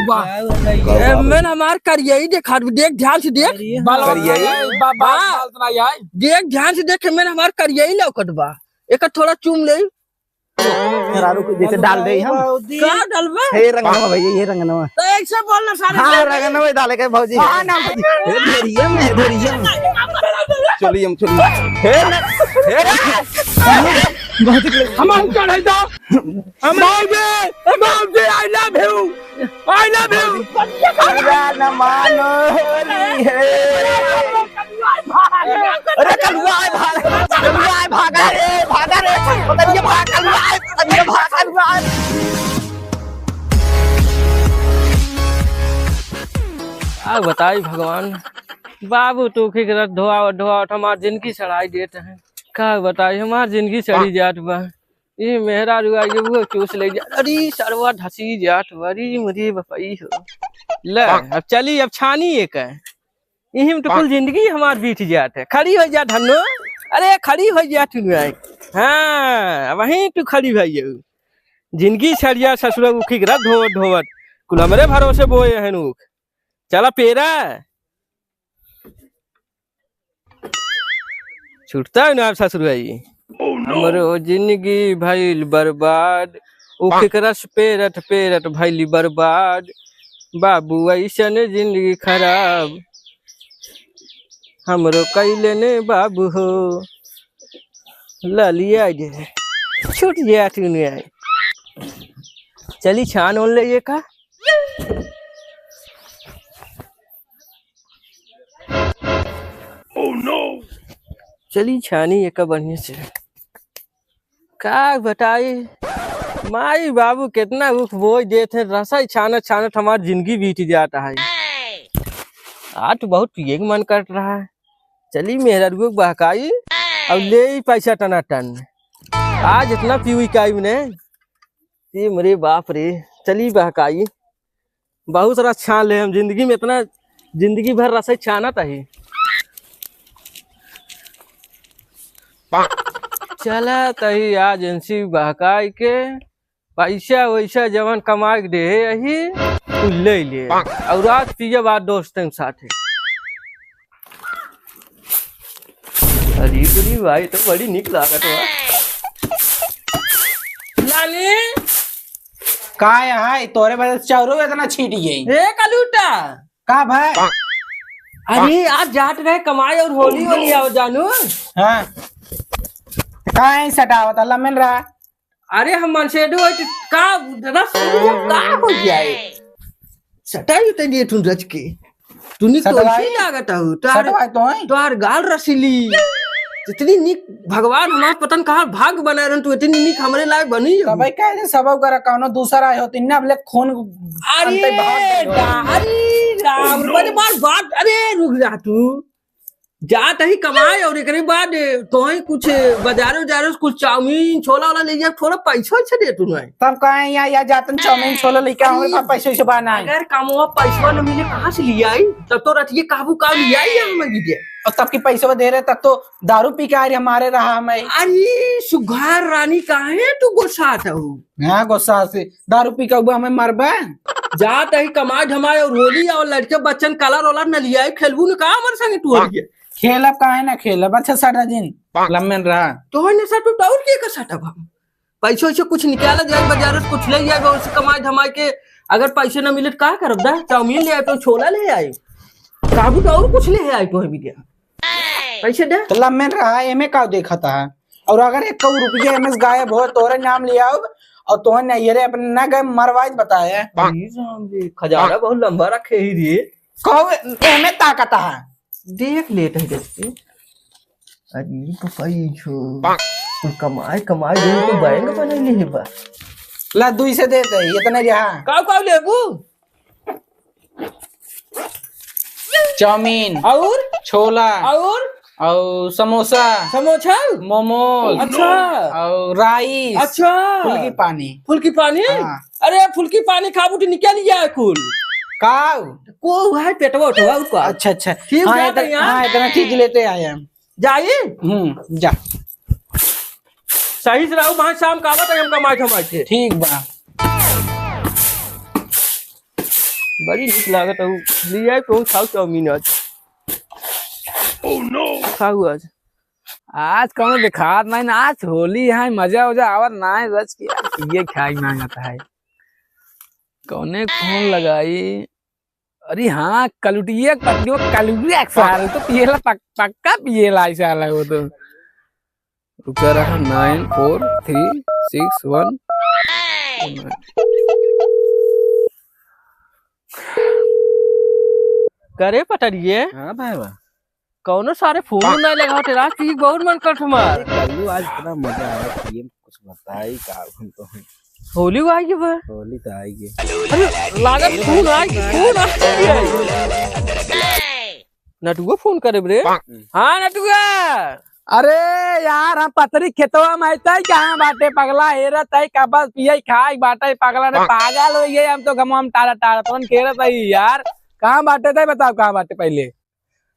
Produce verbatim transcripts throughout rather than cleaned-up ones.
वाह। ए, मैंने हमार करियई देखा, देख ध्यान से देख। अरे बाल हाँ। करियई? बा-, बाल, हाँ। बाल तो नहीं आए। देख ध्यान से देख, मैंने हमार करियई लौकत बा। एक थोड़ा चूम ले। मेहरारू को जैसे डाल दे हम। का डालबे? हे रंगनवा भैया, ये रंगनवा। तो ऐसे बोल ना सारे हाँ, बोल। रंगनवा डाले के भौजी। हाँ, ना भौजी। हे धरिया में, धरिया में। चलिए हम, चलिए। हे ना, हे ना। बहुत ही हम, हम चढ़े तो। हम, बाबूजी, बाबूजी, I love you। I love you। बुरा न मानो, होली है। अरे कलुआ है, भाग, कलुआ है, भागा रे, भागा रे, पतंगिया भाग, कलुआ है, पतंगिया भाग, कलुआ है। का बताई भगवान, बाबू तो के करत धोआवत धोआवत हमार जिनगी सड़ाई देत हैं। का बताई, हमार जिनगी सड़ी जात बा। ई मेहरारू आई, उहो चूस ले जा। अरे सरवा धसी जात बा, अरे मोरे बपई हो। ले, अब चली, अब छानी एक है। इही में तो कुल जिंदगी हमार बीत जात है। खड़ी होइ जा धन्नो, अरे खड़ी होइ जा तू आई। हाँ, वहीं तू खड़ी होइ जाऊ। जिंदगी सड़िया ससुरा उखी के रख ढोवत ढोवत, कुल हमरे भरोसे बोए हैं ऊख। चला पेरा। छूटता है ना ससुर भाई। हमरो जिंदगी भइल बर्बाद, ऊ केकरा से पेरत पेरत भइली बर्बाद। बाबू ऐसन जिंदगी खराब, हमरो कैले ने बाबू हो। ललिया जे छूट जात ने आई। चली छान ओन ले ये का। चली छानी एका बढ़िया से। का बताई, माई बाबू केतना उख बोई देत हैं, रसई छानत छानत हमार जिंदगी बीत जात है। आज तो बहुत पिए के मन करत रहा है। चली मेहरारुओ के बहकाई और ले ई पैसा टनाटन। आज इतना पीवी काई मने, ए मरे बाप रे, चली बहकाई। बहुत रस छान ले हम जिंदगी में, इतना जिंदगी भर रसई छानत ही। चला तही आज एनसी बहकाई के पैसा वैसा जवन कमाई के दे यही तू ले ले। और आज पिए बाद दोस्तन साथे। अरे तेरी भाई तो बड़ी निक लागत बा। लाली। का है, तोरे वजह से चाउरो इतना छीट गई। हे कलूटा। का भाई? अरे आज जात रहे कमाई और होली होली आओ जानू। हाँ। का है सटावत अल्लाह मिल रहा। अरे हम मनसेडू है तो का रस का हो जाए? सटाई तो दिए तुम रच के। तू निक तो सटवाई? ऐसे लागत हो। तोहार, सटवाई तो है? तोहार गाल रसीली। इतनी निक भगवान हमार पतन कहाँ भाग बनाए रहन, तू इतनी निक हमरे लायक बनी हो। तबै कहे जे सब ओकरा कौनो दूसरा आए होती ना, बोले खून अरे अंते भाग गयो। दा-, अरे राम, बड़े बार बात, अरे रुक जा तू। जात ही कमाए और एकरे बाद तोहे कुछ बाजारे उजारे से कुछ चाउमीन, छोला वाला ले जा, थोड़ा पैसा वैसा दे तू नहीं। तब कहे या, या जातन चाउमीन, छोला लेके आओ, हमरे पास पैसा वैसा बा नहीं। अगर कमवा पैसा न मिले, कहाँ से ले आई? तब तो रतिये काबू का ले आई हम भी दे। और तब की पैसा दे रहे, तब तो दारू पी के आ रही हमारे रहा हमें। अरे सुघार रानी काहे तू गुस्सात हो? हाँ, गुस्सा से दारू पी के अब हमें मरबे। जात ही कमाए धमाए और होली और लड़के बच्चन कलर वलर न लियाए, खेलबू न का हमर संगे तू होली? खेलब काहे ना खेलब, अच्छा सटा जिन, लम्बे न रहा। तो है ना सटू, तो और के का सटब हम? पैसे वैसे कुछ निकाला जाए, बाजार से कुछ ले जाए, उससे कमाए धमाए के। अगर पैसे न मिले तो का करब दा? चाउमीन ले आए तो छोला ले आए, काबू तो और कुछ ले आए तो है विद्या। पैसे दे। तो लम्बे न रहा, एमे का देखा था? और अगर एक कौ रुपया एमे से गायब हो, तोरे नाम ले आओ और तोहन नहीं, ये रे अपने ना गए मरवाई बताए। अरे राम रे, खजाना बहुत लंबा रखे ही रे। कहो, एमे ताकत है। देख लेत है जब से। अरे, ई तो कई छो। तू कमाए, कमाए, जो तो बैंक बनैले है बा। ला, दुई से दे दे, इतना रहा। काऊ, काऊ लेबू? चाउमीन। और? छोला। और? और समोसा। समोसा? मोमोज। अच्छा। और राइस। अच्छा। फुल्की पानी। फुल्की पानी? हाँ। अरे, फुल्की पानी खाबू तो निकल गया है कुल। काऊ? को है पेटवा उठवा का? अच्छा, अच्छा। ठीक हाँ, है इतना, भैया। हाँ, इतना चीज लेते आए हम। जाई? हम्म, जा। सही से रहू, भाई शाम का आवत है हमका मार के, मार के। ठीक बा। बड़ी नीक लागत हऊ। लियाई तो खाऊ चाउमीन आज। खाऊ आज। आज कौनो देखात नहीं ना, आज होली है, मजा उजा आवत ना है, रच के यार पिए खाई मांगत है। कौने फोन लगाई? अरे हाँ, कलुटिया के पत्नी, वो कलुटिया के सार, तो पिएला पक-, पक्का पिएला ऐसा वाला वो तो। रुका रहा, nine four three six one। करे पटरिए? हाँ भाई बा। कौनो सारे फोन नहीं लगावत है, रात की बहुत मन करत हमार। अरे कल्लू आज इतना मजा आया, पीएम कुछ बताई का हम तो। होली आई के बा? होली तो आई के। अरे लागत फोन आई के, फोन आई के। नटुआ फोन करे रे। हाँ नटुआ। अरे यार, हम पतरी खेतवा में तई कहाँ बाटे पगला, हेरत है का बस पिए खाए बाटे पगला ने पागल हो गए। हम तो गमवा में टारा टारा तोन खेरत है यार। कहाँ बाटे तई बताओ, कहाँ बाटे पहले?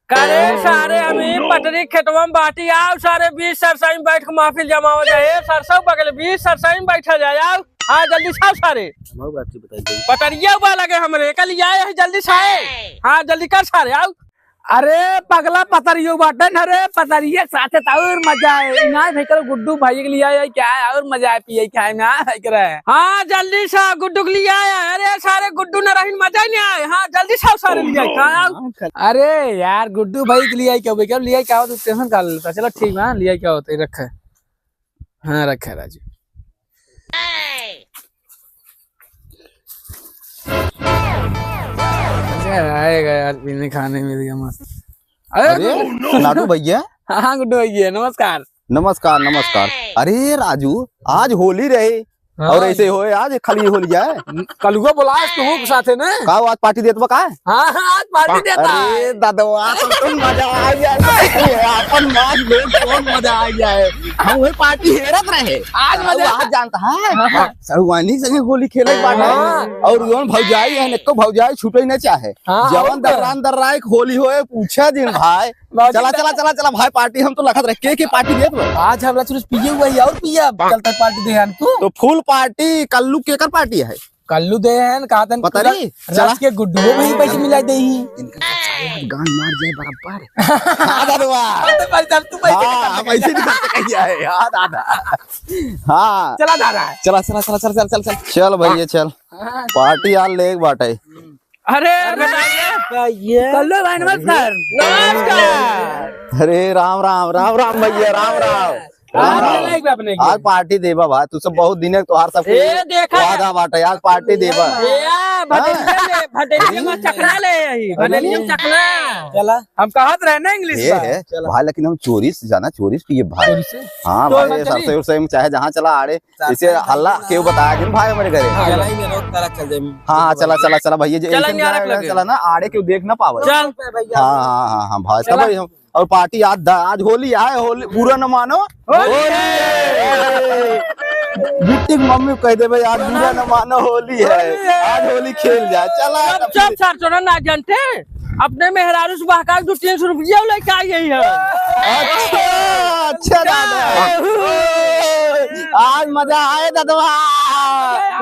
करे सारे हमी पटरी खेतवा में बाटी, आओ सारे बीच सरसई में बैठ के महफिल जमाओ जाए। सरसों बगल बीच सरसई में बैठा जाए, आओ। हाँ जल्दी से आओ सारे। हम बात बताई जाए। पटरिया बा लगे हमरे, कल आए हैं जल्दी से आए। हाँ जल्दी कर सारे, आओ। अरे पगला पतरियो बाटे न रे, पतरिये के साथे त और मजा है। ना भाई करो गुड्डू भाई के लिए आया क्या है, और मजा है पिए खाए में, हाँ भाई करे। हाँ जल्दी से गुड्डू के लिए आया। अरे सारे गुड्डू न रहीन मजा ही नहीं आए। हाँ जल्दी से आओ सारे लिए आए, कहाँ आओ? अरे यार गुड्डू भाई के लिए आई क्या भाई, क्या लिए क्या हो तो टेंशन कर लेता। चलो ठीक बा, लिए क्या होता है, रखे। हाँ रखे राजू। मजा आएगा यार पीने खाने में भी मस्त। अरे अरे, नाटू भैया। हाँ गुड्डू भैया नमस्कार। नमस्कार नमस्कार। अरे राजू, आज होली रहे हाँ। और ऐसे होए आज खाली होली जाए। कलुआ बोलाए तू के साथे ने। का आज पार्टी देत बा का? हाँ हाँ आज पार्टी देता है। अरे ददवा तो तुम मजा आ गया। अपन मार ले कौन मजा आ गया है। हम वही पार्टी हेरत रहे। आज मजा आज जानता है। हाँ, हाँ। सरुआनी संगे होली खेले बाटे। हाँ। और जौन भौजाई है, एको भौजाई छूटे न चाहे। हाँ, जवन और का? दर्रान दर्रा एक होली होए, पूछा दिन भाई। भौजी चला, दर- चला, चला, चला, भाई, पार्टी हम तो लखत रहे। के, के पार्टी देत बा? आज हमरा चुरुस पिए हुआ ही और पिया। चलता पार्टी दे हम तू। तो फुल पार्टी, कल्लू केकर पार्टी है? कल्लू दे हैं, कहा तन पता पूरा नहीं, रस चला। के गुड्डू भाई पैसे मिला दे ही। इनका सब सारे हाथ गांड मार जाए बराबर। हाँ, दादा। तू पैसे हाँ, निकाल हम ऐसे निकाल के कहीं आए। हाँ, दादा। हाँ। चला दादा। चला, चला, चला, चल, चल, चल, चल। चल भैया, चल। हाँ। पार्टी यार ले एक बाटे। अरे, अरे, बताइए। कहिए। कल्लू भाई, नमस्कार। नमस्कार। अरे, राम, राम, राम, राम भैया, राम, राम। राम, राम। अपने के, अपने के। आज पार्टी देबा भाई, तू सब बहुत दिन है, तोहार सब ए, देखा। वादा बाटे, आज पार्टी देबा। ए, आ, भटेरिया हाँ? ले, भटेरिया में चखना ले आई, भटेरिया में चखना। चला। हम कहत रहे ना इंग्लिश ये में। है, चला। भाई, लेकिन हम चोरी से जाना, चोरी से पिए भाई। चोरी से? हाँ, चोरी भाई, से सरसों, चली। सरसों में चाहे जहाँ चला आड़े, इसे हल्ला केहू बताया जिन भाई हमरे घरे। हाँ, चला ही मेरा, तारा चल जाए। हाँ, चला, चला, चला भैया, जे चला ऐसे नियारक जाएगा, लगे। चला ना, आड़े केहू देख ना पावे। चल। हाँ, हाँ, हाँ, हाँ, भाई, चला। तब हम, और पार्टी आज दा-, आज होली आए, होली बुरा न मानो। होली है। बिट्टी की मम्मी को कह दे भाई, आज बुरा न मानो, होली है। होली है। आज होली खेल जाए, चला। चुप, चुप, सर, चोरा ना जानते। अपने मेहरारू से बहका के दो तीन सौ रुपया लेके आई है। अच्छा, अच्छा दादा। आज मजा आए दादवा।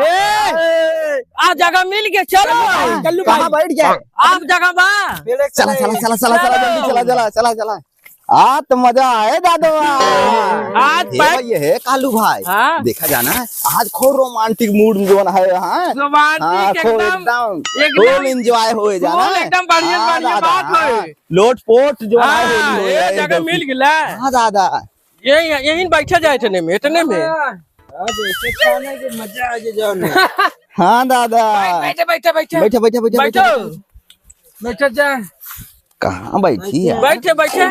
ए, आ जगह मिल गया, चलो। कल्लू कहाँ भाई। बैठ गया? आप जगह बा। चला, चला, चला, चला, चला, चलो। जल्दी चला, चला, चला, चला। आज तो मजा आए दादवा। आज ये भाई, ये है कालू भाई। हाँ। देखा जाना, आज खूब romantic mood में जोन है, हाँ? Romantic हाँ, खूब एकदम, एकदम एकदम full enjoy होए जाना। Full एकदम बढ़िया, हाँ, बढ़िया दादा, बात होए। हाँ। लोट पोट जो है, हाँ, होली होए ये जाए जगह एकदम। मिल गया। हाँ, दादा। ये, ये, यहीं बैठा जाए इतने में, इतने में। आज ऐसे खाने के मजा आ जाए जाओ ना। हाँ, दादा। बैठ, बैठे, बैठे, बैठे। बैठे, बैठे, बैठे, बैठो। बैठे। बैठा जा। कहाँ बैठी है? बैठे, बैठे।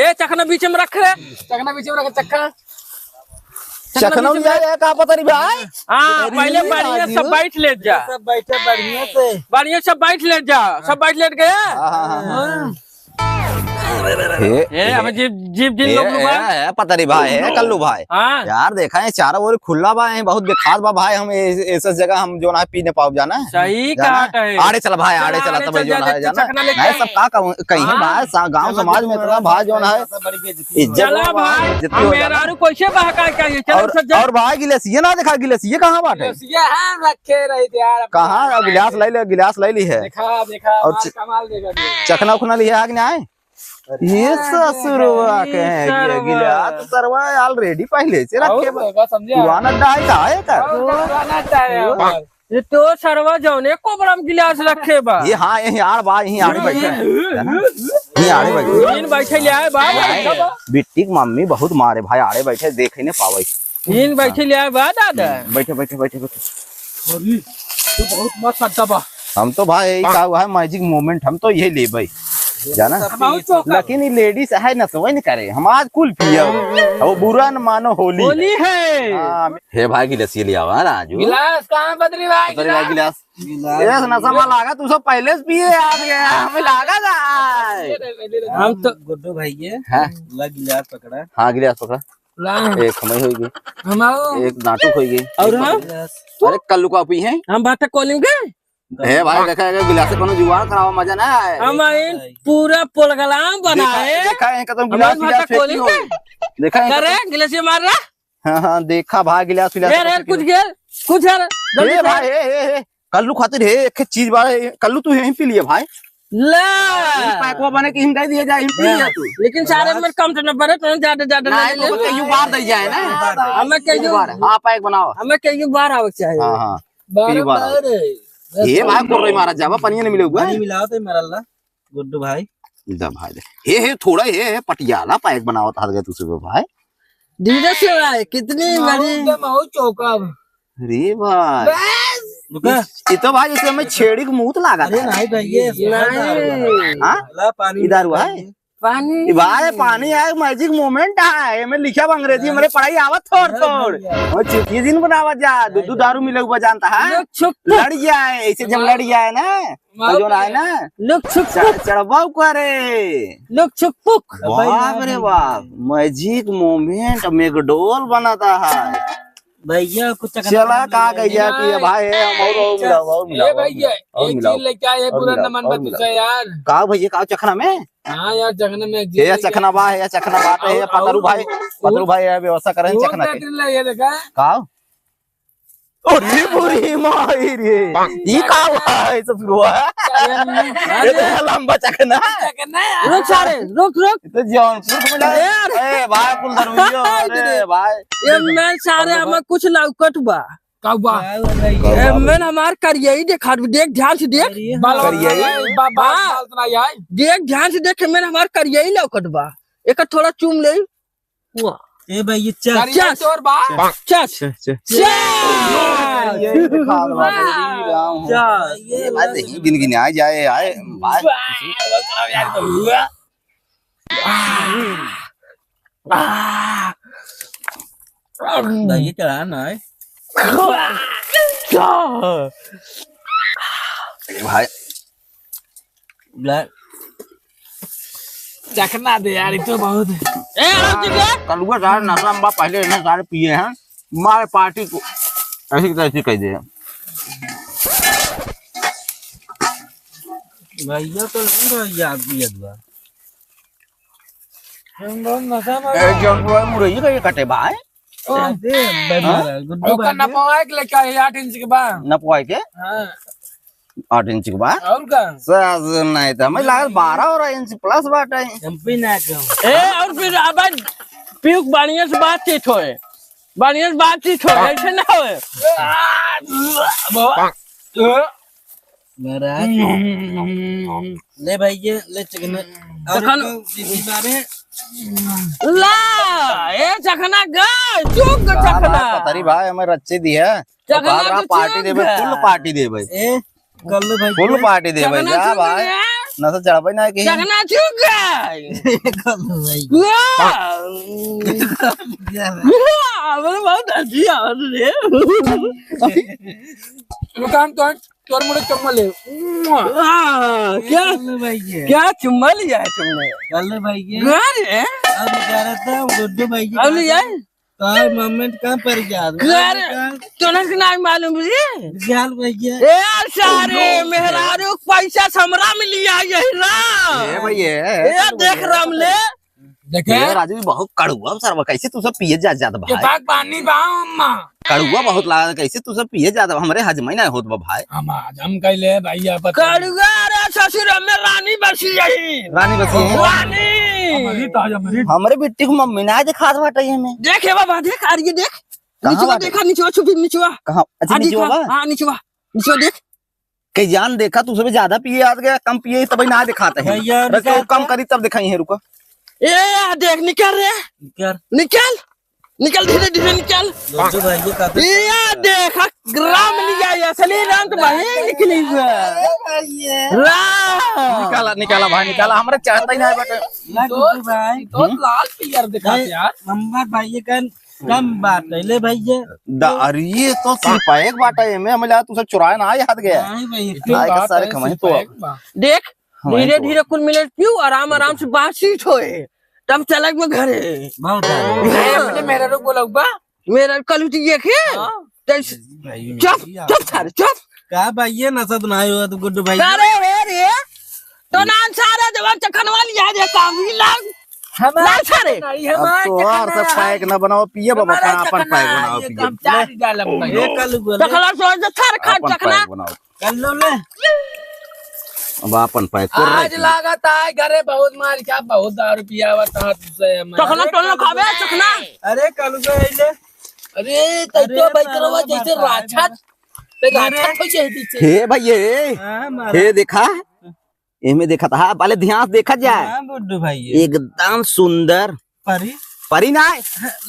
ए, चखना बीच में रख रे। चखना बीच में रख, चखना। चखना चखना बीच में ले रख। आया, का पता नहीं भाई? हाँ, अरे पहले नहीं, बढ़िया से राजू। बैठ ले जा। सब बैठे बढ़िया से। बढ़िया से बैठ ले जा। सब बैठ लेट गया? हाँ, हाँ, हाँ, हाँ। हाँ। हे, ए, हे, हमें जीभ, जीभ जिन ए, लोग ए, लुभाए। ए, पता नहीं भाई, ए, कल्लू भाई। हाँ। यार, देखा है, चारों ओर खुला बा, है, बहुत बेखार बा भाई, हम ए-, ऐसा जगह हम जो ना पी न पाओ जाना। सही जाना? कहा कहे। आड़े चला भाई, चला, आड़े चला, आड़े तब चल जो जा, ना है, देखते जाना। चखना लेके नहीं, सब आए। का कहूँ, कहीं है हाँ। भाई, सा-, गाँव चला समाज में भाई, इतना भाई जो ना है, इज्जत हम बा भाई। मेहरारू कैसे बहका के आइए? चलो, और, सब जा। और भाई, गिलास ये ना देखा, गिलास ये कहाँ बाटे? गिलास ये है, रखे रही थे यार, अपने कहाँ? अब गिलास ले ले, गिलास ले ली है। देखा, देखा, और माल च-, कमाल देखा। चखना उखना लिया है कि नहीं? ये ससुरवा के है, ये गिलास तो सरवा already पहले से रखे बा। पुराना डाई का है का? ये तो सरवा जौने कोबरा में गिलास रखे बा। ये हाँ, यहीं आड़ बा, यहीं आड़े बैठे हैं, है ना? यहीं आड़े बैठे हैं। इन बैठे ले आए बा, बिट्टी की मम्मी बहुत मारे भाई, आड़े बैठे देखे नहीं पावे। इन बैठे ले आए बा दादा। बैठे, बैठे, बैठे, बैठे। अरे, तो बहुत मस्त अड्डा बा। हम तो भाई यही का हुआ है, magic moment, हम तो यही लेबै, जाना। हम बहुत चौका। लेकिन ये ladies है ना, सोए नहीं करे, हम आज कुल पिए। अब बुरा न मानो, होली होली है। हाँ, हे भाई, गिलास ये ले आवा राजू। गिलास कहाँ बदरी भाई? बदरी भाई, गिलास। गिलास। ये नशा में लागा, तू सब पहले से पिए आ गया, हमें लागा था। हम तो गुड्डू भाई ये हाँ। ला गिलास पकड़ा। हाँ, गिलास पकड़ा। ला। एक हमें होई गई। हमाओ। एक नाटुक होई गई। और हम? अरे, कल्लू का पी है? हम बात कोलिंग के? हे भाई, देखा है, गिलास से कोनो जुगाड़ करावा, मजा ना आए। हम आइन पूरा प्रोग्राम बनाए। देखा है, कदम हमारे गिलास, गिलास माता फेंकी कोलिंग हो। के? देखा है, करे, कदम गिलास ये मार रहा? हाँ, हाँ, देखा भाई, गिलास, गिलास यार, फेंकी यार, कुछ हो। गेल, कुछ यार, ए जल्दी से। भाई, ए, ए, ए, कल्लू खातिर हे, एक चीज बा, ए, कल्लू तू यहीं पी लिए भाई। ला। ई पैकवा बने कि हिम दे दिए जाए, हिम पी लिए तू। लेकिन सारे में कम तो न बने, तो ज्यादा, ज्यादा ना, ले तो ले। कहियो बार दे जाए ना। हमें कहियो बार, हाँ, पैक बनाओ। हमें कहियो बार आवे के चाहिए। हाँ, हाँ। बारह पी बार। बार है। ये भाई, कोर्रे मारा जावा, पानी नहीं मिले हुआ। पानी मिलाओ तो मारल ला, गुड्डू भाई। दा भाई दे। हे, हे, थोड़ा हे, हे, पटियाला पैक बनावत हाथ गए तू सुबह भाई। DJ से भाई, कितनी माहौल बड़ी। दे, माहौल चौका। अरे भाई। बस। रुका। ये तो भाई, इसे हमें छेड़ी के मुंह तो लागा अरे था। नहीं भाई, ये नहीं। हाँ? ला पानी ये दारू है? पानी। ये भाई, पानी है, magic moment है। ये में लिखा बा अंग्रेजी, हमारे पढ़ाई आवत थोड़ थोड़। भैया। और चुटकी दिन बनावा जा, दो दो दारू मिले हुआ जानता है। लोग छुप लड़ जाए, ऐसे जब लड़ जाए ना, तो जो ना है ना, लुक छुक च-, चढ़बाऊ करे। लुक छुक पुक। बाप रे बाप, magic moment, मेगडोल बनाता है। भैया, कुछ चखना चला, का कहिया कि ये भाई, हम और, और मिलाओ, और मिलाओ, ए और भैया, मिलाओ, एक और चीज लेके आए, और पूरा मिलाओ, नमन और बा मिलाओ। तुझे यार। का भैया, का चखना में? हाँ यार, चखना में ये यार चखना बा, है यार, चखना बात है, और, पतरू और, भाई, और पतरू भाई, यार, व्यवस्था करें और चखना के। बेहतरीन लगे देखा। का? अरे बुरी माई रे, ई का हुआ है, ससुरवा? ये तो लंबा चखना। रुक सारे, रुक, रुक। ये तो जौनपुर से मिला। ए, अरे। ए, भाई, कुल दरुइयो, अरे, भाई। ए, मैं सारे, हमें कुछ लौकत बा। का बा? ए, मैं हमार करियई देखा, देख ध्यान से देख। बाल करियई? बा-, बाल, हाँ। बाल तो नहीं आए। देख ध्यान से देख, मैं हमार करियई लौकत बा। एक थोड़ा चूम ले। वाह। ए भाई, ये चल। करिया चल। चोर बा। चल। चल। चल। ये तो खा लो, वाह। ये राम हो। चल। ये अरे, ये गिन गिन आए जाए, आए, भाई। वाह, यार, तो हुआ। आह। आह। भाई, ये चढ़ा ना है। ए भाई। ब्लैक। चखना दे यार, ये तो बहुत है। ए, आराम से कर। कलुआ सारे नशा में बा, पहले इन्हें सारे पिए हैं, मारे पार्टी को ऐसी की तैसी कह दे। भैया तो नहीं रह गया, पियत बा। हम बहुत नशा में ए, बा। जौन मुरई का ये कटे बा, हैं? अरे, हाँ? गुड्डू ओकर भाई। नपवाए के लेके आए, आठ इंच के बा। नपवाए के? हाँ। आठ इंच के बा? और का? सास नहीं तो हमें लागल बारह और इंच plus बाटे। एमपी ना कम। ए, और फिर अब पीयूष बढ़िया से बातचीत होए। बढ़िया से बातचीत होए, ऐसे ना होए। महाराज। ले भाई, ये ले चखना। और देखन। एक दीदी मारे। ला, ए चखना गा, चुक गा चखना। पतरी भाई, हमें रच्चे दिया। चखना बाप रे, तो पार्टी चुक देबे, गा। Full पार्टी देबे। ए, कर ले भाई। Full पार्टी देबे, चखना जा चुक भाई। गा। ना तो चढ़बे ना कहीं। चखना चुक गा। कर ले भाई। ला। ला, मेरे बहुत हंसी आ रही है। रुका, हम तो तोर मुड़े चुम्मा ले। वाह, क्या, चल भाई ये। क्या चुम्मा लिया है तुमने? चल भाई ये। घर है? अब जा रहा था गुड्डू भाई ये। अब लिया है? तो मोमेंट कहाँ पर गया? घर। तोरा के नाम मालूम रे? जान भाई ये। ए सारे मेहरारू पैसा समरा में लिया यही ना। ए भाई ये। ए देख रामले। देखे? ए राजू, बहुत कड़ुआ सरवा, कैसे तू सब पिए जा, जात भाई? बात पानी बा अम्मा। कड़ुआ बहुत लागत, कैसे तू सब पिए जात, हमरे हजम ही ना होत बा भाई। हम हजम कैले भैया, पता नहीं। कड़ुआ रे ससुर, हमें रानी बसी यही। रानी बसी है? रानी। अमृत आज अमृत। हमरे बिट्टी को मम्मी ना दिखात बाटे ये में। देख हे बाबा, देख, आ रही है, देख। कहाँ निचवा बाटे? देखा, निचवा छुपी, निचवा। कहाँ? अच्छा, आ निचवा देखा, बा? हाँ, निचवा, निचवा देख। कई जान देखा, तू सबसे ज्यादा पिए आज गया, कम पिए तब ना दिखाते हैं। भैया, रखे निकाल कम तो। करी तब दिखाई है, रुका। ए, आ देख, निकल रे। निकल। निकल, निकल, धीरे, धीरे निकल। गुड्डू भाई, ये काफी ये देखा, ग्राम लिया, ये असली रंग वही निकली हुआ। अरे भाई, ये। राम। निकाला, निकाला भाई, निकाला, हमरे चाहता ही ना है बेटा। ना गुड्डू भाई। तो लाल पियर दिखा नहीं, यार। नंबर भाई, ये कन कम बात है, ले भाई ये। द-, अरे ये तो सिर्फ एक बात है, मैं, हमें लगा तू सब चुराए ना आए हाथ गया। नहीं भाई, नहीं, बात सारे है, कमाई सिर्फ तो एक बात। देख, हमारे धीरे तो धीरे कुल मिले पीऊ, आराम आराम से बातचीत होए, तब चलक में घरे। बहुत है। ए, अपने मेहरारू बोलौबा। मेहरारू कलू जी ये खे? हाँ। तैस-, भाई, चुप, भैया। चुप सारे, चुप। का भाई, ये नशा तो नहीं हुआ तो गुड्डू भाई? अरे हे रे, तो नान सारे जवान चखनवा लिया जे काम ही लाग। हमारे ना सारे। नहीं, अब हमारे तो और चखना सब है। पैक ना बनाओ, पिए बाबा, हमारे अपन, अपन चखना पैक है, बनाओ, ये पिए। काम चार ही डाल अब भाई। ये कलू बोले। चखना सो जे थार खान अपन चखना। पैक बनाओ। कर लो ले। अब आपन पाए, तोर आज रही। लागत है घरे बहुत मार खा, बहुत दारू पियावत हाथ से हम। चखना, चखना खावे, चखना। अरे, कल से अइले। अरे, तै अरे, तो बैठ रहो, जैसे राक्षस। तै अरे। राक्षस हो जाए पीछे। हे भाई, ये। हाँ, मारा। हे देखा, एमे देखत हा, पहले ध्यान से देखा जाए। हाँ, गुड्डू भाई, ये। एकदम सुंदर। परी? परी ना है?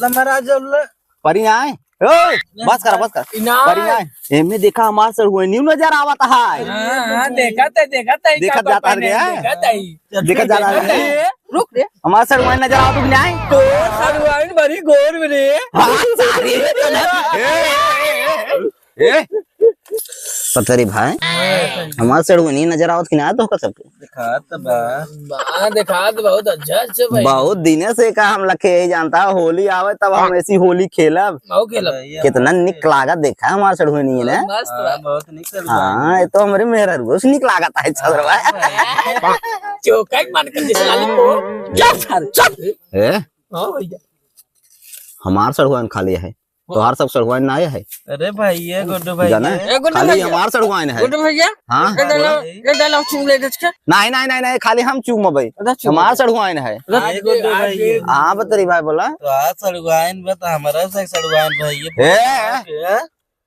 लमरा जो ल- परी ना है? ओए, बस करा, बस करा। इनार। परी ना है? एमे देखा, हमार सड़ुआइनियो नजर आवत है। हाँ, हाँ, देखत है, देखत है, देखत का जाता है पता क्या? नहीं, देखत है। देखत जाता है। ए, रुक रे। हमार सड़ुआइन नजर आवत कि नहीं? तो सड़ुआइन बड़ी गोर में रे। हाँ, सारी। ए, ए, ए, ए। ए, पतरी भाई, हमार सड़ुआइन नजर आवत कि ना तोहका सबके? दिखात बा। बा, दिखात बहुत अच्छा, अच्छा भाई। बहुत दिने से का हम लखे यही जानता, होली आवे तब हम ऐसी होली खेलब। आओ खेलब। भैया, कितना निक लागत देखा हमार सड़ुआइन ने। मस्त बा। हाँ, बहुत निक सड़ुआइन। हाँ, ये तो हमरे मेहरारू से निक लागत है, छदरवा। हाँ, भाई। चोका ही मन कर जैसे लाली को। चुप सारे, चुप। ए? हाँ भैया। हमार सड़ुआइन खाली है। तोहार सब सड़ुआइन ना आए है। अरे भाई, ये गुड्डू भाई जाना है? है? ए, गुड्डू खाली भैया। हमार सड़ुआइन है। गुड्डू भैया। हाँ? ये डालो, ये डालो, चूम ले, देख के। नहीं, नहीं, नहीं, नहीं, खाली हम चूमबै। अच्छा, चूम हमार ले। सड़ुआइन है। अच्छा, ये गुड्डू भाई है। हाँ, बतरी भाई बोला। तो आज सड़ुआइन बा, तो हमारा से सड़ुआइन भाई, ये ए! क्या?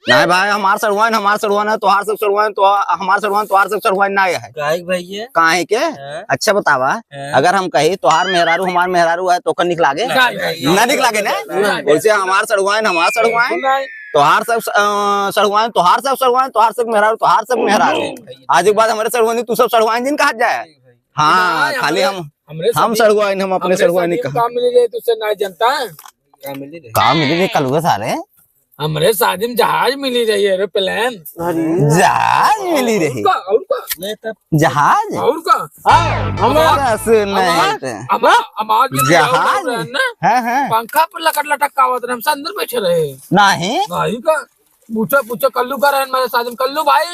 नहीं भाई, हमार सड़ुआइन, हमार सड़ुआइन है, तोहार सब सड़ुआइन, तो हमार सड़ुआइन, तोहार सब सड़ुआइन ना आए है। काहे के भैया? काहे के? हाँ। अच्छा बतावा, हाँ। अगर हम कही तोहार मेहरारू हमार मेहरारू है तो ओकर निक लागे? ना, ना, ना। ना निक लागे ना? ना। वैसे हमार सड़ुआइन हमार सड़ुआइन, नहीं। तोहार सब, अ, सड़ुआइन तोहार सब सड़ुआइन, तोहार सब मेहरारू तोहार सब मेहरारू। नहीं। आज के बाद हमरे सड़ुआइन तू सब सड़ुआइन जिन कहा जाए। नहीं भाई। हाँ, ना, खाली हमरे, हम, हमरे हम शादी, सड़ुआइन, हम अपने हमरे सड़ुआइन शादी में कहा। काम मिली रहे तो उससे ना जनता है। काम मिली रहे। काम मिली रहे कलुआ सारे। हमरे शादी में जहाज मिली रही, एरोप्लेन। अरे। जहाज मिली रही। और का, और का? नहीं तब। जहाज? और का? हाँ, हमार, बस नहीं हमार, तो। हमार, हमार जो जहाज? रहे ना, हाँ, हाँ। पंखा पर लटक लटक का आवत रहे, हम अंदर बैठे रहे। नहीं। नहीं का? पूछो, पूछो, कल्लू का रहन हमारे शादी में। कल्लू भाई,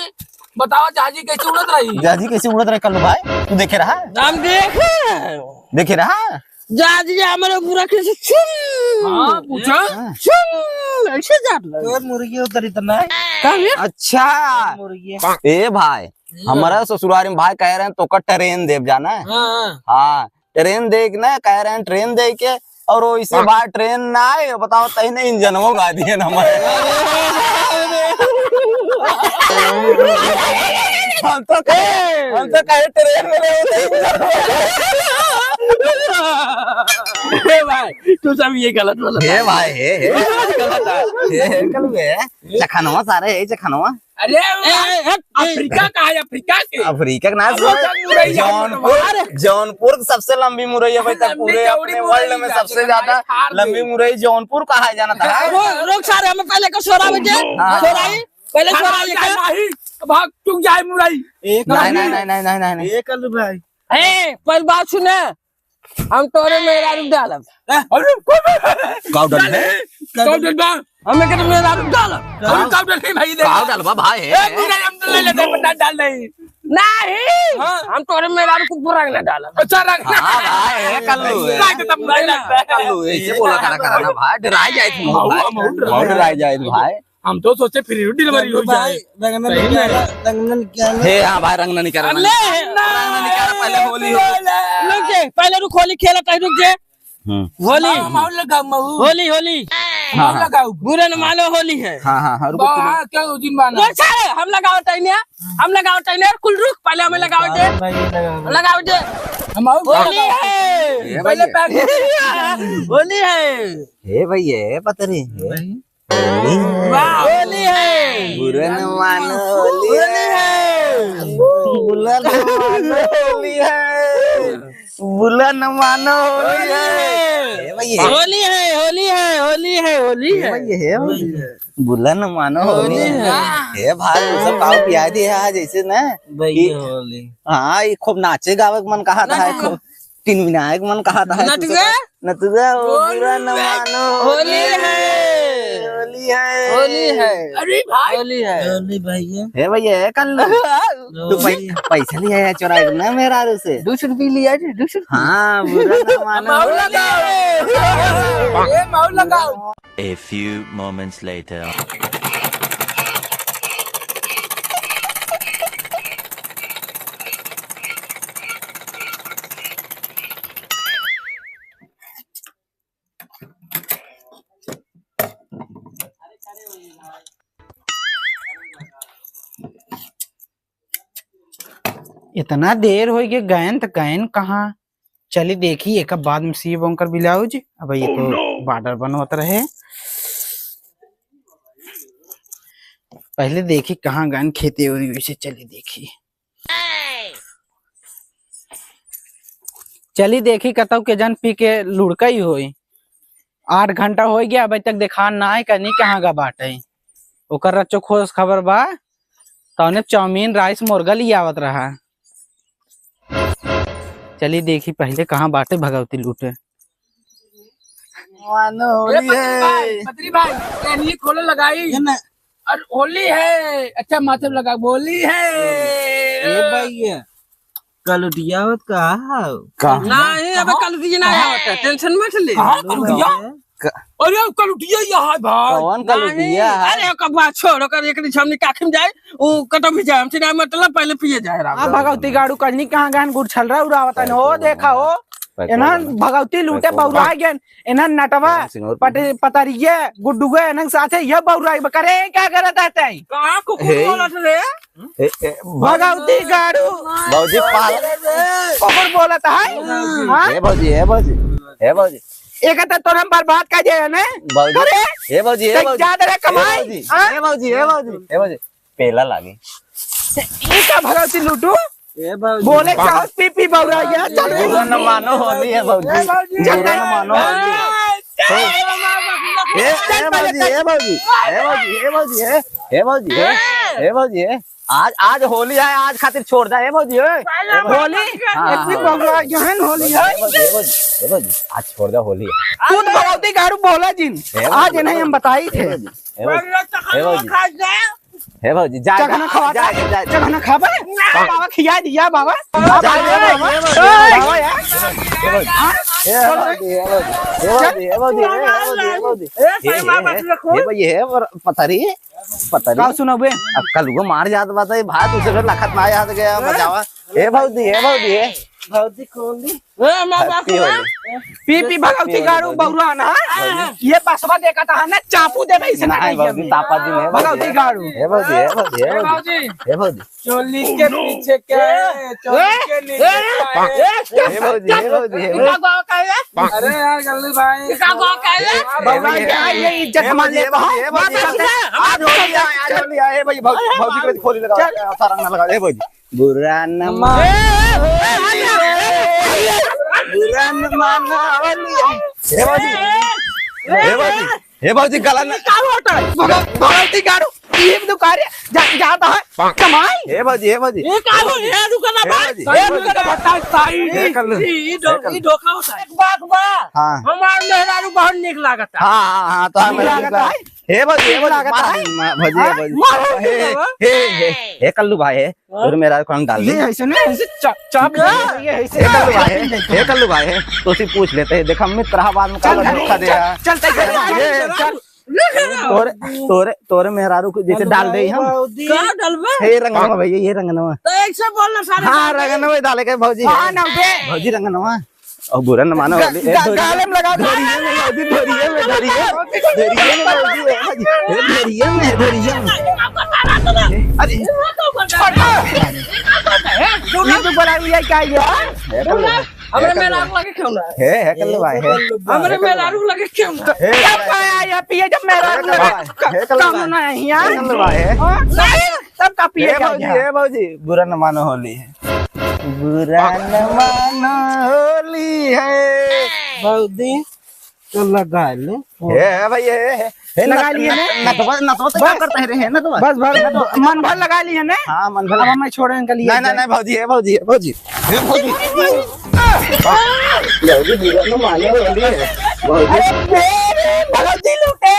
बताओ जहाजी कैसे उड़त रही? जहाजी कैसे उड़त रहे कल्लू भाई? तू देखे रहा? हम देखे। देखे रहा? जहाजी हमारे पूरा कैसे छुम। हाँ, पूछो। हाँ। छुम, ऐसे जात रहे। तोर मुर्गी उधर इतना है। का रे? अच्छा। मुर्गी। ए भाई, हमारा ससुरारी में भाई कह रहे हैं, तोका ट्रेन देब जाना है? हाँ, हाँ। हाँ, ट्रेन देख ना, कह रहे हैं ट्रेन दे के, और वो इसे भाई ट्रेन ना आए, बताओ, तही ने इंजन वो गा दिए ना हमारे। हम तो कहे, हम तो कहे ट्रेन में रहे होते इंजन वो। ए भाई, तू सब ये गलत बोला। हे भाई, हे, हे। गलत है। हे, हे, कल बे। चखनवा सारे, हे, चखनवा। अरे, ए, ए, ए, अफ्रीका का है, अफ्रीका के? अफ्रीका के ना, अफ्रीका के मुरई है, जौनपुर, अरे। जौनपुर की सबसे लंबी मुरई है भाई, तक लंबी पूरे चौड़ी अपने मुरई वर्ल्ड में है, सबसे देखो ज्यादा भाई, हार लंबी गई। मुरई जौनपुर का है, जाना था। रुक, रुक सारे, हमें पहले का सोरा बजे, हाँ। सोराई, पहले खाना सोरा बजा लेके। नहीं। भाग, चुक जाए मुरई। एक नहीं, नहीं, नहीं, नहीं, नहीं, नहीं, नहीं। ए, कल्लू भाई। ए, पर बात सुने, हम तोरे मेहरारू डालब। अरे, का डालबे? का डालबा? हमें के तो मेहरारू डालब। अरे, का डालबे भाई, ले। का डालबा भाई? ए, मुरई हम तो ले लेते हैं, बता डाल नहीं। नहीं, हाँ। हम तोरे मेहरारू को रंग ना डालब। अच्छा, रंग। हाँ भाई, ए, कल्लू, ए। रंग तो भाई लगता है। कल्लू, ऐसे बोला करा, करा ना भाई, डराई जाए तुम लोग भाई। बहुत डराई जाए भाई। हम तो सोचे free delivery हो जाए। रंगना सही में। निकाला, रंगना निकाला। हे, हाँ भाई, रंगना निकाला, अरे, रंगना निकाला, पहले होली हो। रुक जे, पहले रुक, होली खेला, कहीं रुक जे। हम्म। होली। माहौल लगाओ, माहौल। होली, होली। माहौल हाँ, हाँ। लगाओ। बुरा न मानो, होली है। हाँ, हाँ, हाँ, रुको, बा-, रुको। हाँ, क्या उस दिन माना? रुक सारे, हम लगाओ टाइम है, हम लगाओ टाइम है, कुल रुक, पहले हमें लगाओ दे। भाई, ये लगाओ। लगाओ दे। हम आओ, होली लगाओ। है। ये पहले भाई। पैक होली है। हे भैया, पता नहीं। भाई। होली है। वाह। होली है। बुरा न मानो, होली है। होली है। बुरा न मानो, होली है। बुरा न मानो, होली है। होली है। ए भैया। होली है, होली है, होली है, होली ए है। भैया, हे होली है। बुरा न मानो, होली होली है। है। हे भाई, वो सब पाव पिया दे आज ऐसे ना भैया, कि होली। हाँ, ये खूब नाचे गावे के मन कहा था, नहीं, खूब टिनमिनाए के मन कहा था, नच तू गए? सब नच गए, ओ बुरा न मानो, होली है। होली है। होली है। अरे भाई। होली है। होली भैया। हे भैया, हे कल्लू। तू पै-, होली। पैसा लिया है चोराई ना मेहरारू से? दो सौ रुपये लिया जी, दो सौ रुपये। हाँ, बुरा न मानो। माहौल लगाओ। ए, माहौल लगाओ। A few moments later. इतना देर होइ गए, गयन त गयन कहाँ? चली देखी, एक बाद में सियब उनकर ब्लाउज। अब ये तो बॉर्डर बनवत रहे। पहले देखी कहाँ गयन, खेते ओरी, वैसे चली देखी। चली देखी, कतौ के जन पी के लुढ़कई होई। आठ घंटा होइ गया, अबे तक देखान ना है, कहीं कहाँ गा बाटे। ओकर रच्चो खोज खबर बा, तौने चाउमीन, राइस, मुर्गा लियावत रहा। चली देखी पहले कहाँ बाटे भगवती लूटे। मानो ए, होली पत्री है। भाई, पत्री भाई, एनही खोलो लगाई। ये ना। और होली है, अच्छा माथे पे लगा, होली है। ए भैया, कलुटिया होत कहा हो? कहाँ? नहीं, अब कहाँ? कलुटिया नहीं कहाँ? आवत है, tension मत ले। कहाँ कलुटिया? क- अरे, कलुटिया यहाँ है भाई। कौन कलुटिया नहीं, है? अरे, ओकर बात छोड़, ओकर एक दिन हमनी काखी में जाए, वो कटो भी जाए, हमसे नहीं मतलब, पहले पिए जाए राम। हाँ, भगवती गाड़ू कजनी कहाँ गहन गुड़छलरा उड़ावत है, हो देखा हो। पैसा एनहन वाला। भगवती लूटे पैसा वाला। बौरा गन, एनहन नटवा, सिंगौर पट-, पतरिये, गुड्डुए, एनहन साथे ये बौरा करे, क्या करत है तै? कहाँ कुकुर हे। बोलत रे? ए, ए, भगवती गाड़ू। भौजी पाल। कुकुर बोलत है? हाँ। हे भौजी, हे भौजी, हे भौजी। एक तो तोर हम बर्बाद कर दिया है ना? भौजी, अरे, हे भौजी, हे तो भौजी। जा दे रे कमाई, हे भौजी, हाँ? हे भौजी, हे भौजी, हे भौजी। पेला लागे। ई का भगवती लूटू? ए भौजी। बोले चाहत पी पी बौरा गया, चल रे। बुरा न मानो होली है भौजी। ए भौजी। बुरा न मानो होली है। ए, ए, ए भौजी, ए भौजी, ए भौजी, ए भौजी, ए, ए भौजी, ए, ए भौजी, ए। आज, आज होली है, आज खातिर छोड़ दे, ए भौजी, ए। होली? हाँ, हाँ, ऐसी हाँ। बबुआ जहन होली है। ए भौजी, ए भौजी, ए भौजी, आज छोड़ दे होली है। तू तो भगवती गाड़ू बोला जिन। ए भौजी, आज इन्हें हम बताई थे। ए भौजी, ए भौजी। हे भौजी, जा, चखना खवा जा, दे, जा, जा। चखना खाबे? बाबा खिया दिया बाबा। जा, जा, जा, बाबा। जा, जा, ए, बाबा यार। हे भौजी, हे भौजी, हे भौजी, हे भौजी, हे भौजी, हे भौजी, हे भौजी। ए, हे, सही बात हे, रखो। हे भौजी, हे और पतरी, पतरी। का सुनो बे? अब कल वो मार जात बात है, भाई, तुझे फिर लखत ना याद गया, बजावा। हे भौजी, हे भौजी, हे। भौजी कौन दी? ए, मैं बात हैप्पी सुना। होली। पी, पी, भगवती गाड़ू बौरा ना। भौजी। ये बसवा देखा था ना, चापू देबे इसे ना नहीं, खाइए भौजी, हम। तापा जी नहीं, भगवती भौजी। गाड़ू। हे भौजी, हे भौजी, हे भौजी। भौजी। हे भौजी। चोली के पीछे क्या है? चोली के नीचे क्या है? हे भौजी, हे भौजी, हे भौजी। का गाँव का है? अरे यार, गल्लू भाई। का गाँव का है? बौरा क्या है? ये इज्जत हे मान भौजी, लेता है। हे भौजी, हे भौजी। आज होली है, आज होली है, हे भौजी, भौजी, भौजी को खोली लगा, चल। सारा ना लगा, हे भौजी। बुरा न मा-, बुरा न मानो। हे भौजी, हे भौजी, हे भौजी, गला न-, का होता है? भगव-, भगवती गाड़ू, ये भी दुकान है, जा, जाता है, कमाई। हे भौजी, हे भौजी। ये का हो, ये दुकान हे भाई? भौजी, ए, हे भौजी। रुका ना, बताओ, साई। हे कल्लू। ई, ई धो-, हे कल्लू। ई धोखा होता है। एक बात बा। हाँ। हमार मेहरारू बहुत नीक लागता। हाँ, हाँ, हाँ, तो हमें नीक लागता है। हे भौजी, हे भौजी, लागत है। मार, मार, भौजी, हे हाँ, भौजी। मार, हे, मार। हे, हे, हे, कल्लू भाई, हे, हाँ? तोर मेहरारू को हम डाल ये दे। ऐसे नहीं, ऐसे चा-, चाप ले, ये ऐसे हे कल्लू भाई, चाप ले। हे कल्लू भाई, हे, तो उसे पूछ लेते हैं। देख, हम मित्र हा, बाद में चल, काला धोखा दे चल, रहा। चल, चल, चल, ये, चल। चल। तोरे, तोरे, तोरे मेहरारू को जैसे डाल दे हम। भौजी। का डालबे? हे रंगनवा भैया, ये रंगनवा। तो एक से बोल ना सारे हाँ, डाल दे। रंगनवा डाले के भौजी। हाँ, ना बे। भौजी रंगनवा। और बुरा न मानो गा-, होली, ए, गा-, धोरिया, गाले में लगा दे। धोरिया में, भौजी, धोरिया में, धोरिया में, धोरिया में, भौजी, ए, ए, धोरिया में, धोरिया में। अरे, छोड़ दो। ये तो बड़ा हुआ क्या यार? ए, तो हमरे मेहरारू लगे क्यों ना? हे, हे कल्लू भाई, हे। हमरे मेहरारू लगे क्यों ना? हे, क्या पाया ये पिए जब मेहरारू लगे? हे कल्लू भाई। काम ना है यार। हे कल्लू भाई, हे। हाँ, नहीं, तब का पिए हे क्या भौजी, यार? हे भौजी, बुरा न मानो होली है। बुरा न मानो होली है। भौजी, तो लगा ले। हे, हे भाई, हे, हे, हे, लगा नत-, लिए नत-, ने? नतवा, नतवा तो क्या बस। करता है रे, हे नतवा? बस भर, नतवा। मन भर लगा लिए ने? हाँ, मन भर। अब हमें छोड़े इनका लिए नहीं, नहीं, जाए। नहीं, भौजी, हे भौजी, हे भौजी। हे भौजी। भौजी, बुरा न मानो होली है। भौजी। अरे, मेरे भौजी लूटे।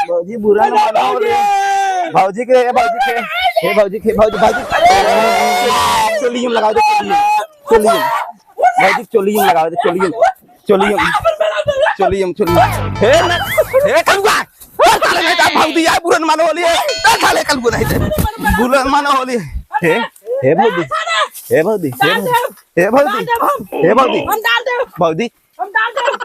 भौजी, बुरा न अरे, मानो होली है। भौजी। भौजी के, हे भौजी के, हे भौजी के, भौजी, भौजी। चोलियम लगा दे, चोलियम। चोलियम। भौजी, चोलियम लगा दे, चोलियम। चोलियम, चोलियम, चोलियम। हे ना, हे कलुआ। ए, साले नहीं था, भौजी, यार, बुरा न मानो होली है। ए, साले कलुआ नहीं थे। बुरा न मानो होली है। हे, हे भौजी। हे भौजी, हे भौजी। हे भौजी। हम डाल दे। भौजी। हम डाल दे।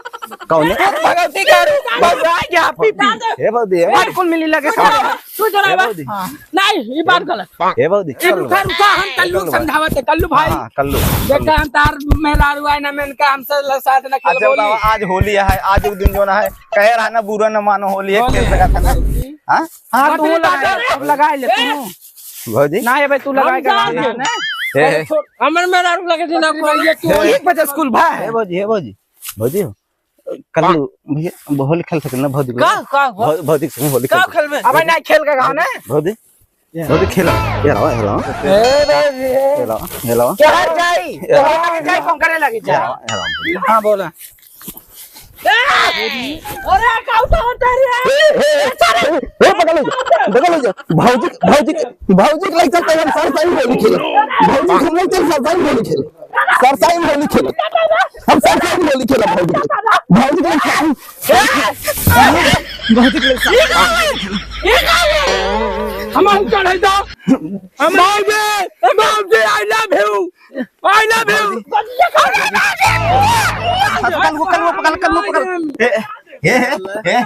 कौन है? भगवती का भौजी, आ गया, पी, पी। डाल दे। हे भौजी, हे भौजी। बिल्कुल मिली लगे तू साले। चला, तू चला हे बा। भौजी। हाँ। नहीं, ये बात गलत। हे भौजी, ए, चल रुका, बा। रुका, हम कल्लू चल बा। समझावत है, कल्लू भाई। हाँ, कल्लू। देखा, हम तार मेहरारू आए ना, मैं इनका हमसे ल-, साथ ना खेल अच्छा, बोली। बताओ, आज होली है, आज एक दिन जो ना है, कहे रहा ना, बुरा न मानो, होली है, होली खेल है। सका था ना। हाँ? हाँ, तू मत लगा, लगा। अब लगा ले तू। भौजी? ना, ये भाई, तू लगा हम के जान रहा दे। ना। हे, हे। छोड़, हमर मेहरारू लगे दिन आपको, ये क्यों? हे। एक बजे स्कूल बा। हे भौजी, हे भौजी। भौजी हो? कल्लू, भैया, होली खेल सकेला ना भौजी के का, लगे? का, का? भौ-, भौजी के संग होली का खेल सकेला। खेलबे? अबे ना खेल के गाँव ने। भौजी, भौजी खेला। ये लावा, ये लावा। ए रे रे। ये लावा, ये लावा। क्या जाई? ये लावा। क्या जाई, कौन करे लगी जा? ये लावा, ये लावा। हाँ, बोला। अरे, का उठा होता रे? ए, ए, ए, ए, पकड़ लो, पकड़ लो। भौजी, भौजी, भौजी के लगे चलते हम सरसाई होली खेले। भौजी के लगे चल सरसाई होली खेले। सरसाई में होली खेलब। हम सरसाई में होली खेलब भौजी के। भौजी के साथ। भौजी के साथ। हम, हम चढ़े दो। हम भौजी, भौजी, I love you। I love you। कल वो, कल वो पकड़, कल वो पकड़। ए, ए, ए,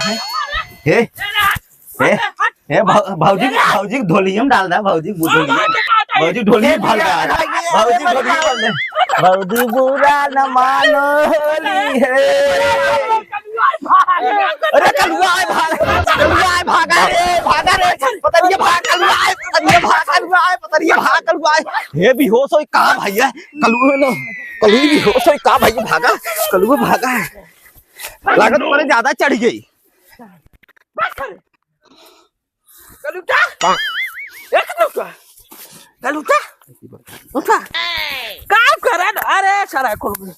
ए, ए। ए, ए, भौ-, भौजी, भौजी के ढोलिया में डाल दे, भौजी के ढोलिया में। भौजी ढोलिया में डाल दे। भौजी ढोलिया में डाल दे। भौजी बुरा न मानो होली है। अरे कलुआ है, भाग, कलुआ है, भागा रे, भागा रे। पतरिया भाग, कलुआ है, पतरिया भाग, कलुआ है, पतरिया भाग, कलुआ है। हे बेहोश होई का भैया? कलुआ न, कलुआ बेहोश होई का भैया? भागा, कलुआ भागा। लागत पर ज्यादा चढ़ गई। कलुटा? ए कलुटा? कलुटा? उठा। का करे न? अरे सारा कुल।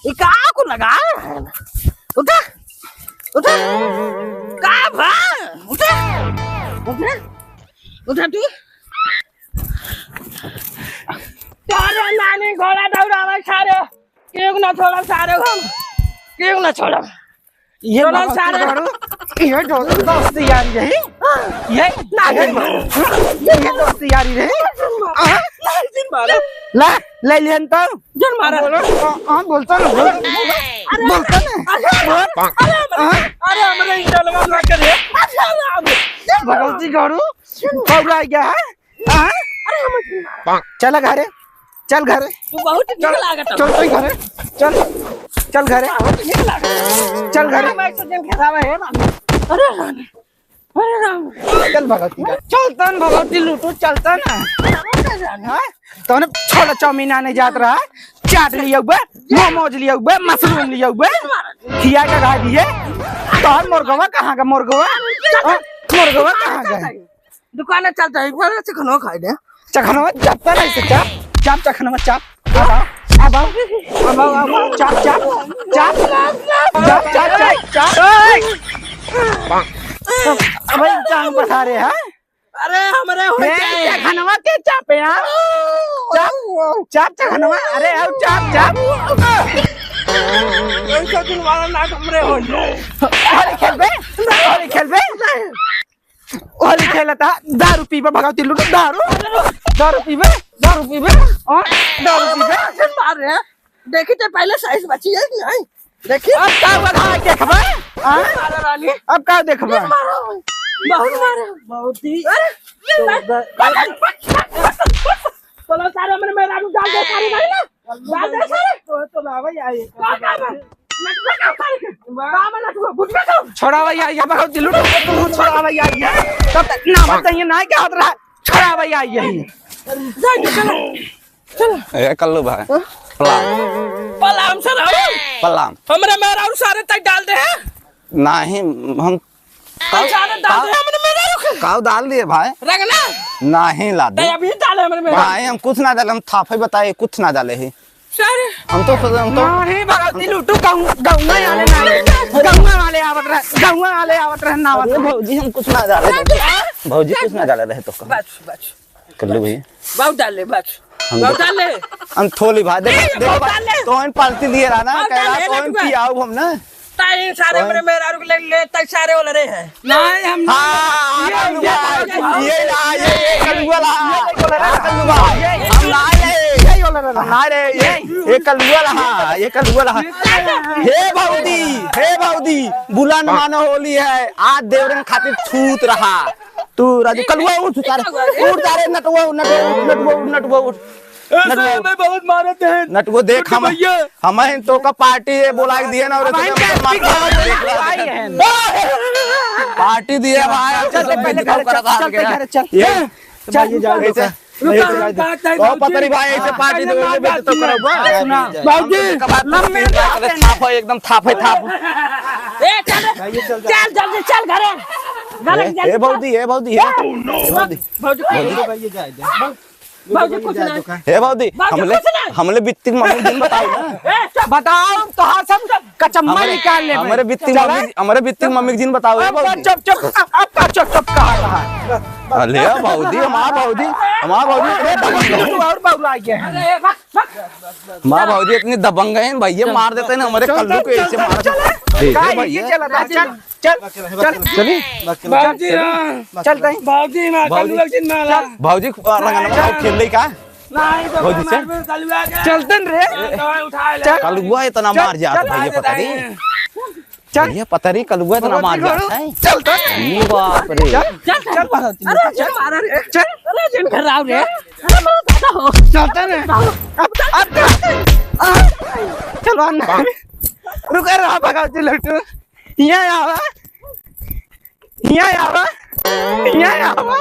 ई का कुल लगा? उठा। उठा। का भा? उठा। उठा। उठा तू। सारे नानी घोड़ा दौड़ावे सारे। केहू ना छोड़ा सारे हम। केहू ना छोड़ा। ये चलो भगत सारे। करो, ये जो दोस्त यारी रही, ये ना ये, ये दोस्त यारी रही। आ? नहीं, जिन मारा। ला, ले लियन तो। जिन मारा। बोलो, आ, आ, बोलता ना, बोल, अरे, बोलता ना। अरे, बोल। अरे, अरे, आ? अरे, हमरे इंजलवा ना करे। अरे, अरे, अरे। भगवती करू, बबुला गया है। हाँ? अरे, हम चला घरे, चल घरे। तू बहुत नीक चल, लागत चल, हवे। चल घरे, चल, चल घरे। बहुत नीक लागत हवे। चल घरे। अरे, मैं तो दिन खेलावे है ना। अरे राम, अरे राम। चल भगवती का। चलतन भगवती लूटो, चलतन। अरे राम। हाँ? तोने छोला चाउमीन आने जात रहा, चाट लिया हुआ, मोमोज लिया हुआ, मशरूम लिया हुआ, खिया के खा दिए। तोर मुर्गवा कहाँ का मुर्गवा? हाँ? मुर्गवा कहाँ का? दुकान चलता है, एक बार चखनो खाई दे। चखनो चापता नहीं से चाप, चाप चखनो चाप। अब आओ, अब आओ, अब आओ, अब आओ, चाप, चाप, चाप, चाप, चाप, चाप, चाप। अब भाई टांग पसारे हैं। अरे हमरे हो ए, जाए। चखनवा के चापे यार। चाप, चाप चखनवा। अरे आओ चाप, चाप। ऐसा दिन वाला नाक हमरे हो जाए। अरे खेलबे, अरे खेलबे। होली खेलता, दारू पीबे, भगवती लूटो, दारू, दारू पीबे, दारू पीबे, और दारू पीबे। मार रहे हैं। देखी तो पहले साइज बची है कि नहीं? देखी। अब का बढ़ा के खबे? हाँ? मारो रानी। अब का देखबे? मारो। बहुत मारो। बहुत ही। अरे, चलो सारे मेरे मेहरारू डाल दे, सारे भाई ना। डाल दे सारे। तो, तो लावा यार ये। का, का बा? नटुआ का सारे? का बा नटुआ? गुटखा खाओ। छोड़ा भैया, ये बहुत दिल उठा, तू छोड़ा भैया, ये। तब तक ना बताइए, ना क्या होत रहा। छोड़ा भैया, ये। जा, जा, चलो। चलो। ए, कल्लू भाई। हाँ? प्रणाम। प्रणाम सर, आओ। प्रणाम। हमरे मेहरारू सारे तक डाल दे हैं। नहीं, हम काऊ, सारे डाल काऊ, दे हमरे मेहरारू के। काऊ डाल दिए भाई? रंगना? नहीं ला दे। तै अभी डाले हमरे मेहरारू। भाई, हम कुछ ना डाले, हम थाफे बताए, कुछ ना डाले ही। सारे। हम तो, हम तो नहीं, भगवती लूटू, गाँव, गाँव वाले ना, गाँव वाले आवत रहे, गाँव वाले आवत रहे, ना आवत अरे रहे। भौजी, हम कुछ ना डाले, भौजी कुछ ना डाले रहे तो का। बस, बस। कल्लू भैया। बहुत डाले, बस। हम बहुत डाले। हम थोली भाई, देखो, ए, देखो बहुत भाई, डाले। तोहन पार्टी दिए रहा ना, बहुत कह रहा डाले, तोहन लटुआ। पियाऊ हम ना। ताई सारे तोहन हमरे मेहरारू के ले, ले, ताई सारे वाले रे है। नहीं, हम हाँ, हाँ, ये, कल्लू ये, भाई, ये, ये ना, ये, ये कल्लू वाला। ये, ये, हाँ, कल्लू भाई, ये, हम ना ले। ये, ये वाला रहा। हम ना ले, ये, ये, ये कल्लू वाला, हाँ, ये कल्लू वाला, हाँ। ये, ये, हे भौजी, हे भौजी, बुला न मानो होली है, आज देवरन खातिर छूत रहा। तू राजू, कलुआ उठ, उतार, उठ, तारे नटुआ, नटुआ, नटुआ, नटुआ, उठ। ऐसे नटुआ, हमें बहुत मारत हैं। नटुआ, देख, उठ हम, भैया। हम हैं तो का पार्टी ये बोला के दिए ना, और अब इतने हम मार क्या देख रहा है। पार्टी दिए भाई, चल, चल, पहले घर चल, चल, चल, घर चल। ये, चल, चल, ये जाओ, ऐसे, रुको, ऐसे जाओ। रुको, पतरी भाई, ऐसे हाँ, पार्टी पहले दे, मार बेइज्जत डाल करो, दिए। बस। सुना, हम बाबूजी, तो कबाब लम्बे पीस डाल के थाप है, एकदम थाप है, थाप। ए, चल, चल, चल, जल्दी चल घरे। घरे ए, जल्दी ए, चल। भौजी, ए, भौजी, ए। भौजी, भौजी, कुछ नहीं। भौजी, कुछ नहीं। हे भौजी, भौजी, हमले, कुछ नहीं। हमले बित्ती के मम्मी दिन बताओ ना। ए, चुप। बताओ, तोहार सब कचम्मा हमरे, निकाल ले हमरे भाई। बित्ती के चल, मम्मी, ए। हमरे बित्ती के मम्मी के जिन बताओ, ए, अब भौजी। चुप, चुप, अब का चुप, चुप कहा रहा? अरे भौजी, हमार भौजी, हमार भौजी, अरे, तू और बउला गया है। अरे, भाग, भाग। माँ भौजी इतनी दबंग है, भैया मार देते हैं ना, हमारे चल, कल्लू चल, को चल, ऐसे चल, मार चल। देते हैं। का भैया। ये चला था? चल, चल, चल। चली? बाबूजी, चल, हाँ। चल, तई। बाबूजी, माँ, भौजी। कल्लू एक दिन मारा। भौजी, आ, रंगनवा खेल ले का? नहीं, तो भौजी, मार चल। में कल्लू आ गया। चलतन रे। हाँ, तो उठा ले। चल। कल्लुआ इतना चल, मार जात चल, भैया, चल, पता नहीं। चल। ये पता नहीं कलुआ इतना मार जाता है। चल तो। ये बाप रे। चल, चल, चल, चल, मारा रे। चल। अरे, जिन घर आओ रे। अरे, मारा दादा हो। चलते हैं। अब, अब, आ, चलो ना। रुक रहा, भगाओ जी लट्टू। यहाँ आवा। यहाँ आवा। यहाँ आवा।